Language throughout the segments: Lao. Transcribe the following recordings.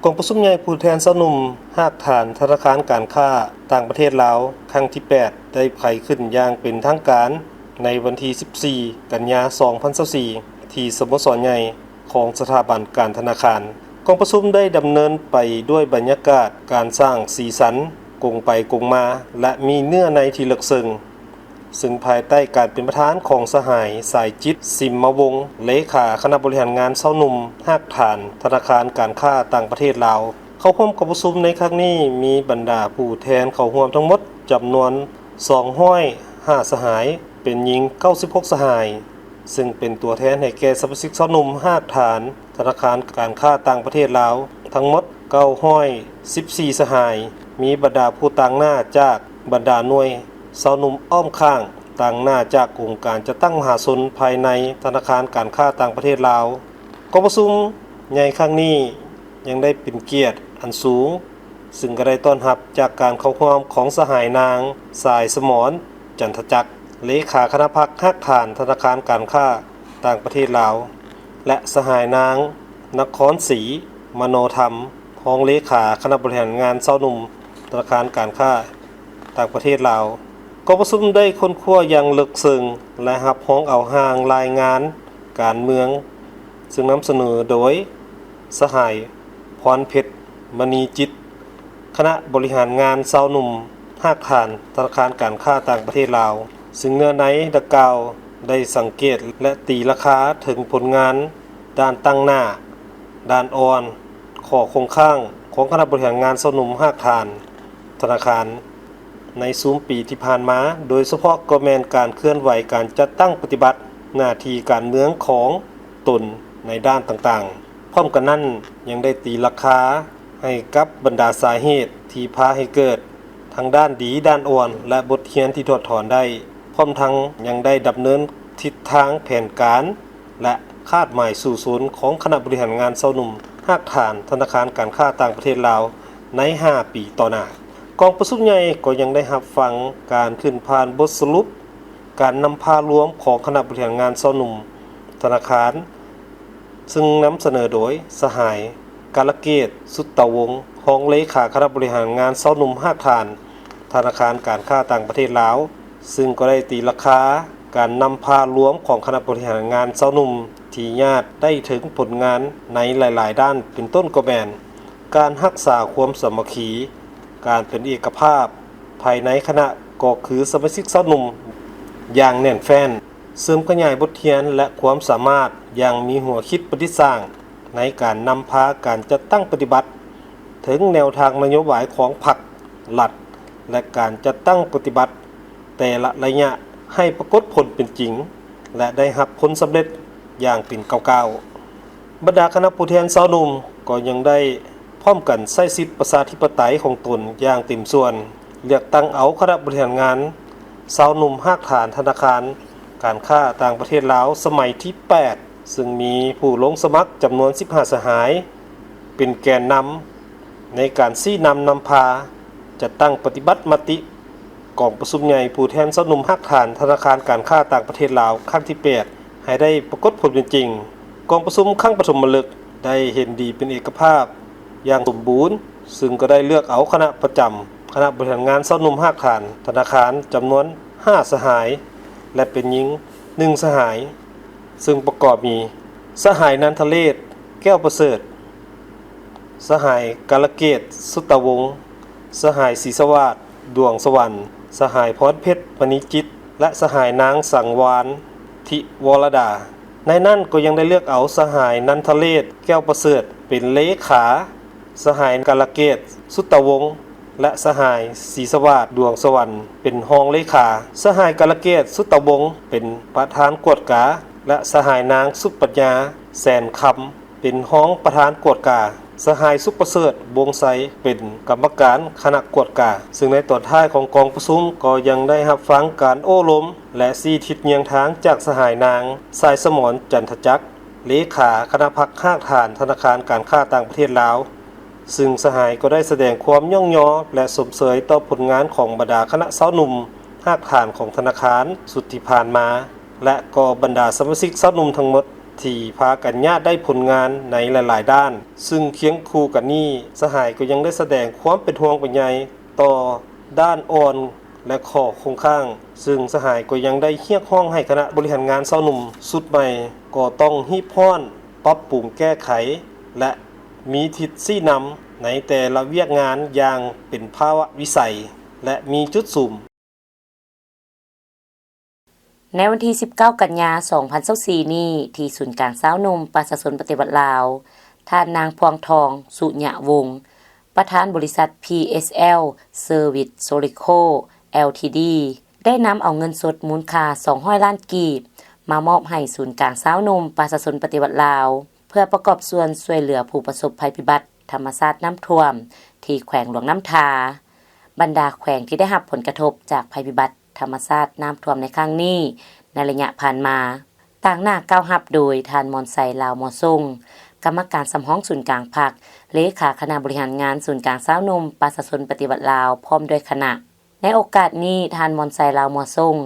ກອງປະຊຸມໃຫຍ່ຜູ້ແທນຊາວໜຸ່ມຮາກຖານທະນາຄານການຄ້າຕ່າງປະເທດລາວ ຄັ້ງທີແປດ ໄດ້ໄຂຂຶ້ນຢ່າງເປັນທາງການໃນວັນທີສິບສີ່ ກັນຍາ ສອງພັນຊາວສີ່ ທີ່ສະໂມສອນໃຫຍ່ຂອງສະຖາບັນການທະນາຄານ. ກອງປະຊຸມໄດ້ດຳເນີນໄປດ້ວຍບັນຍາກາດການສ້າງສີສັນ ກົງໄປກົງມາ ແລະ ມີເນື້ອໃນທີ່ເລິກເຊິ່ງ. ຊຶ່ງພາຍໃຕ້ການເປັນປະທານຂອງສະຫາຍ ສາຍຈິດ ສິມມະວົງ ເລຂາຄະນະບໍລິຫານງານຊາວໜຸ່ມຮາກຖານທະນາຄານການຄ້າຕ່າງປະເທດລາວ. ເຂົ້າຮ່ວມກອງປະຊຸມໃນຄັ້ງນີ້ ມີບັນດາຜູ້ແທນເຂົ້າຮ່ວມທັງໝົດຈຳນວນສອງຮ້ອຍຫ້າສະຫາຍ, ເປັນຍິງເກົ້າສິບຫົກສະຫາຍ, ຊຶ່ງເປັນຕົວແທນໃຫ້ແກ່ສະມາຊິກຊາວໜຸ່ມຮາກຖານທະນາຄານການຄ້າຕ່າງປະເທດລາວ ທັງໝົດເກົ້າຮ້ອຍສິບສີ່ສະຫາຍ, ມີບັນດາຜູ້ຕາງໜ້າຈາກບັນດາໜ່ວຍ ຊາວໜຸ່ມອ້ອມຂ້າງ, ຕາງໜ້າຈາກອົງການຈັດຕັ້ງມະຫາຊົນພາຍໃນທະນາຄານການຄ້າຕ່າງປະເທດລາວ. ກອງປະຊຸມໃຫຍ່ຄັ້ງນີ້ຍັງໄດ້ເປັນກຽດອັນສູງ, ຊຶ່ງກໍໄດ້ຕ້ອນຮັບຈາກການເຂົ້າຮ່ວມຂອງສະຫາຍນາງ ສາຍສະໝອນ ຈັນທະຈັກ ເລຂາຄະນະພັກຮາກຖານທະນາຄານການຄ້າຕ່າງປະເທດລາວ ແລະ ສະຫາຍນາງ ນະຄອນສີ ມະໂນທຳ ຮອງເລຂາຄະນະບໍລິຫານງານຊາວໜຸ່ມທະນາຄານການຄ້າຕ່າງປະເທດລາວ. ກອງປະຊຸມໄດ້ຄົ້ນຄວ້າຢ່າງເລິກເຊິ່ງ ແລະ ຮັບຮອງເອົາຮ່າງລາຍງານການເມືອງ, ຊຶ່ງນຳສະເໜີໂດຍສະຫາຍ ພອນເພັດ ມະນີຈິດ ຄະນະບໍລິຫານງານຊາວໜຸ່ມຮາກຖານທະນາຄານການຄ້າຕ່າງປະເທດລາວ, ຊຶ່ງເນື້ອໃນດັ່ງກ່າວໄດ້ສັງເກດ ແລະ ຕີລາຄາເຖິງຜົນງານດ້ານຕັ້ງໜ້າ, ດ້ານອ່ອນ, ຂໍ້ຄົງຄ້າງຂອງຄະນະບໍລິຫານງານຊາວໜຸ່ມຮາກຖານທະນາຄານໃນຊຸມປີທີ່ຜ່ານມາ, ໂດຍສະເພາະກໍແມ່ນການເຄື່ອນໄຫວການຈັດຕັ້ງປະຕິບັດໜ້າທີ່ການເມືອງຂອງຕົນໃນດ້ານຕ່າງໆ. ພ້ອມກັນນັ້ນ ຍັງໄດ້ຕີລາຄາໃຫ້ກັບບັນດາສາເຫດທີ່ພາໃຫ້ເກີດທັງດ້ານດີ, ດ້ານອ່ອນ ແລະ ບົດຮຽນທີ່ຖອດຖອນໄດ້, ພ້ອມທັງຍັງໄດ້ດຳເນີນທິດທາງແຜນການ ແລະ ຄາດໝາຍສູ້ຊົນຂອງຄະນະບໍລິຫານງານຊາວໜຸ່ມຮາກຖານທະນາຄານການຄ້າຕ່າງປະເທດລາວໃນຫ້າປີຕໍ່ໜ້າ. ກອງປະຊຸມໃຫຍ່ກໍຍັງໄດ້ຮັບຟັງການຂຶ້ນຜ່ານບົດສະຫຼຸບ ການນຳພາລວມຂອງຄະນະບໍລິຫານງານຊາວໜຸ່ມທະນາຄານ, ຊຶ່ງນຳສະເໜີໂດຍສະຫາຍ ກາລະເກດ ສຸດຕະວົງ ຮອງເລຂາຄະນະບໍລິຫານງານຊາວໜຸ່ມຮາກຖານທະນາຄານການຄ້າຕ່າງປະເທດລາວ, ຊຶ່ງກໍໄດ້ຕີລາຄາການນຳພາລວມຂອງຄະນະບໍລິຫານງານຊາວໜຸ່ມທີ່ຍາດໄດ້ເຖິງຜົນງານໃນຫຼາຍໆດ້ານ, ເປັນຕົ້ນກໍແມ່ນ ການຮັກສາຄວາມສາມັກຄີ, ການເປັນເອກະພາບພາຍໃນຄະນະ ກໍຄືສະມາຊິກຊາວໜຸ່ມຢ່າງແໜ້ນແຟ້ນ, ເສີມຂະຫຍາຍບົດຮຽນ ແລະ ຄວາມສາມາດຢ່າງມີຫົວຄິດປະດິດສ້າງໃນການນຳພາການຈັດຕັ້ງປະຕິບັດ ເຖິງແນວທາງນະໂຍບາຍຂອງພັກ, ລັດ ແລະ ການຈັດຕັ້ງປະຕິບັດແຕ່ລະໄລຍະໃຫ້ປາກົດຜົນເປັນຈິງ ແລະ ໄດ້ຮັບຜົນສຳເລັດຢ່າງເປັນກ້າວໆ. ບັນດາຄະນະຜູ້ແທນຊາວໜຸ່ມກໍຍັງໄດ້ພ້ອມກັນໃຊ້ສິດປະຊາທິປະໄຕຂອງຕົນຢ່າງເຕັມສ່ວນ, ເລືອກຕັ້ງເອົາຄະນະບໍລິຫານງານຊາວໜຸ່ມຮາກຖານທະນາຄານການຄ້າຕ່າງປະເທດລາວສະໄໝທີແປດ, ຊຶ່ງມີຜູ້ລົງສະໝັກຈຳນວນສິບຫ້າສະຫາຍ ເປັນແກນນຳໃນການຊີ້ນຳນຳພາ ຈັດຕັ້ງປະຕິບັດມະຕິ ກອງປະຊຸມໃຫຍ່ຜູ້ແທນຊາວໜຸ່ມຮາກຖານທະນາຄານການຄ້າຕ່າງປະເທດລາວຄັ້ງທີແປດ ໃຫ້ໄດ້ປາກົດຜົນເປັນຈິງ. ກອງປະຊຸມຄັ້ງປະຖົມມະລຶກໄດ້ເຫັນດີເປັນເອກະພາບຢ່າງສົມບູນ, ຊຶ່ງກໍໄດ້ເລືອກເອົາຄະນະປະຈຳຄະນະບໍລິຫານງານຊາວໜຸ່ມຮາກຖານທະນາຄານຈຳນວນຫ້າສະຫາຍ ແລະ ເປັນຍິງໜຶ່ງສະຫາຍ, ຊຶ່ງປະກອບມີ ສະຫາຍ ນັນທະເລດ ແກ້ວປະເສີດ, ສະຫາຍ ກາລະເກດ ສຸດຕະວົງ, ສະຫາຍ ສີສະຫວາດ ດວງສະຫວັນ, ສະຫາຍ ພອນເພັດ ມະນີຈິດ ແລະ ສະຫາຍ ນາງ ສັງວານ ທິວໍລະດາ. ໃນນັ້ນກໍຍັງໄດ້ເລືອກເອົາສະຫາຍ ນັນທະເລດ ແກ້ວປະເສີດ ເປັນເລຂາ, ສະຫາຍ ກາລະເກດ ສຸດຕະວົງ ແລະ ສະຫາຍ ສີສະຫວາດ ດວງສະຫວັນ ເປັນຮອງເລຂາ, ສະຫາຍ ກາລະເກດ ສຸດຕະວົງ ເປັນປະທານກວດກາ ແລະ ສະຫາຍ ນາງ ສຸປັນຍາ ແສນຄຳ ເປັນຮອງປະທານກວດກາ, ສະຫາຍ ສຸກປະເສີດ ວົງໄຊ ເປັນກຳມະການຄະນະກວດກາ. ຊຶ່ງໃນຕອນທ້າຍຂອງກອງປະຊຸມກໍຍັງໄດ້ຮັບຟັງການໂອ້ລົມ ແລະ ຊີ້ທິດຍຽງທາງຈາກສະຫາຍ ນາງ ສາຍສະໝອນ ຈັນທະຈັກ ເລຂາຄະນະພັກຮາກຖານທະນາຄານການຄ້າຕ່າງປະເທດລາວ, ຊຶ່ງສະຫາຍກໍໄດ້ສະແດງຄວາມຍ້ອງຍໍ ແລະ ຊົມເຊີຍຕໍ່ຜົນງານຂອງບັນດາຄະນະຊາວໜຸ່ມຮາກຖານຂອງທະນາຄານຊຸດທີ່ຜ່ານມາ ແລະ ກໍບັນດາສະມາຊິກຊາວໜຸ່ມທັງໝົດ ທີ່ພາກັນຍາດໄດ້ຜົນງານໃນຫຼາຍໆດ້ານ, ຊຶ່ງຄຽງຄູ່ກັນນີ້ ສະຫາຍກໍຍັງໄດ້ສະແດງຄວາມເປັນຫ່ວງເປັນໃຍຕໍ່ດ້ານອ່ອນ ແລະ ຂໍ້ຄົງຄ້າງ, ຊຶ່ງສະຫາຍກໍຍັງໄດ້ຮຽກຮ້ອງໃຫ້ຄະນະບໍລິຫານງານຊາວໜຸ່ມຊຸດໃໝ່ ກໍຕ້ອງຮີບຮ້ອນປັບປຸງແກ້ໄຂ ແລະ ມີທິດຊີ້ນຳໃນແຕ່ລະວຽກງານຢ່າງເປັນພາວະວິໄສ ແລະ ມີຈຸດສຸມ. ໃນວັນທີສິບເກົ້າ ກັນຍາ ສອງພັນຊາວສີ່ນີ້ ທີ່ສູນກາງຊາວໜຸ່ມປະຊາຊົນປະຕິວັດລາວ, ທ່ານນາງ ພວງທອງ ສຸຍະວົງ ປະທານບໍລິສັດ ພີເອສແອລ ເຊີວິສ ໂຊລິໂຄ ແອລທີດີ ໄດ້ນຳເອົາເງິນສົດມູນຄ່າສອງຮ້ອຍລ້ານກີບ ມາມອບໃຫ້ສູນກາງຊາວໜຸ່ມປະຊາຊົນປະຕິວັດລາວ ເພື່ອປະກອບສ່ວນຊ່ວຍເຫຼືອຜູ້ປະສົບໄພພິບັດທຳມະຊາດນ້ຳຖ້ວມ ທີ່ແຂວງຫຼວງນ້ຳທາ. ບັນດາແຂວງທີ່ໄດ້ຮັບຜົນກະທົບຈາກໄພພິບັດທຳມະຊາດນ້ຳຖ້ວມໃນຄັ້ງນີ້ ໃນໄລຍະຜ່ານມາ, ຕາງໜ້າກ່າວຮັບໂດຍທ່ານ ມອນໄຊ ລາວມໍສົ່ງ ກຳມະການສຳຮອງສູນກາງພັກ, ເລຂາຄະນະບໍລິຫານງານສູນກາງຊາວໜຸ່ມປະຊາຊົນປະຕິວັດລາວ ພ້ອມດ້ວຍຄະນະ. ໃນໂອກາດນີ້, ທ່ານ ມອນໄຊ ລາວມົວສົ່ງ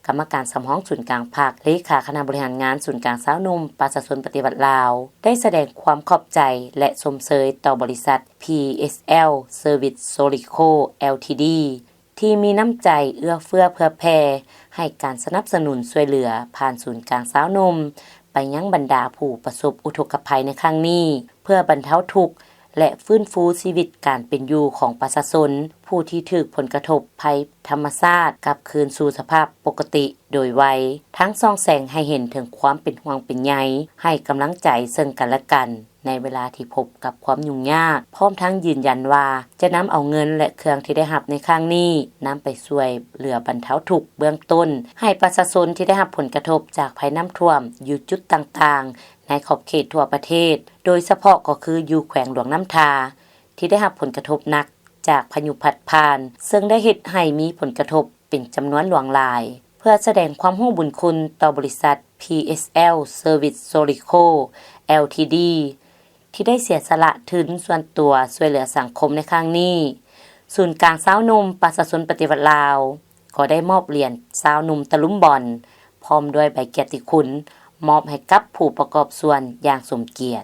ກຳມະການສຳຮອງສູນກາງພັກ, ເລຂາຄະນະບໍລິຫານງານສູນກາງຊາວໜຸ່ມປະຊາຊົນປະຕິວັດລາວ ໄດ້ສະແດງຄວາມຂອບໃຈ ແລະ ຊົມເຊີຍຕໍ່ບໍລິສັດ ພີເອສແອລ ເຊີວິສ ໂຊລິໂຄ ແອລທີດີ ທີ່ມີນ້ຳໃຈເອື້ອເຟື້ອເຜື່ອແຜ່ ໃຫ້ການສະໜັບສະໜູນຊ່ວຍເຫຼືອຜ່ານສູນກາງຊາວໜຸ່ມ ໄປຍັງບັນດາຜູ້ປະສົບອຸທົກກະໄພໃນຄັ້ງນີ້ ເພື່ອບັນເທົາທຸກ ແລະ ຟື້ນຟູຊີວິດການເປັນຢູ່ຂອງປະຊາຊົນ ຜູ້ທີ່ຖືກຜົນກະທົບໄພທຳມະຊາດກັບຄືນສູ່ສະພາບປົກກະຕິໂດຍໄວ, ທັງສ່ອງແສງໃຫ້ເຫັນເຖິງຄວາມເປັນຫ່ວງເປັນໃຍ, ໃຫ້ກຳລັງໃຈເຊິ່ງກັນແລະກັນໃນເວລາທີ່ພົບກັບຄວາມຫຍຸ້ງຍາກ, ພ້ອມທັງຢືນຢັນວ່າຈະນຳເອົາເງິນ ແລະ ເຄື່ອງທີ່ໄດ້ຮັບໃນຄັ້ງນີ້ ນຳໄປຊ່ວຍເຫຼືອບັນເທົາທຸກເບື້ອງຕົ້ນ ໃຫ້ປະຊາຊົນທີ່ໄດ້ຮັບຜົນກະທົບຈາກໄພນ້ຳຖ້ວມຢູ່ຈຸດຕ່າງໆ ໃນຂອບເຂດທົ່ວປະເທດ, ໂດຍສະເພາະກໍຄືຢູ່ແຂວງຫຼວງນ້ຳທາ ທີ່ໄດ້ຮັບຜົນກະທົບໜັກຈາກພາຍຸພັດຜ່ານ, ເຊິ່ງໄດ້ເຮັດໃຫ້ມີຜົນກະທົບເປັນຈຳນວນຫຼວງຫຼາຍ, ເພື່ອສະແດງຄວາມຮູ້ບຸນຄຸນຕໍ່ບໍລິສັດ ພີເອສແອລ ເຊີວິສ ໂຊລິໂຄ ແອລທີດີ ທີ່ໄດ້ເສຍສະຫຼະທຶນສ່ວນຕົວຊ່ວຍເຫຼືອສັງຄົມໃນຄັ້ງນີ້. ສູນກາງຊາວໜຸ່ມປະຊາຊົນປະຕິວັດລາວ ກໍໄດ້ມອບຫຼຽນຊາວໜຸ່ມຕະລຸມບອນ ພ້ອມດ້ວຍໃບກຽດຕິຄຸນ ມອບໃຫ້ກັບຜູ້ປະກອບສ່ວນຢ່າງສົມກຽດ.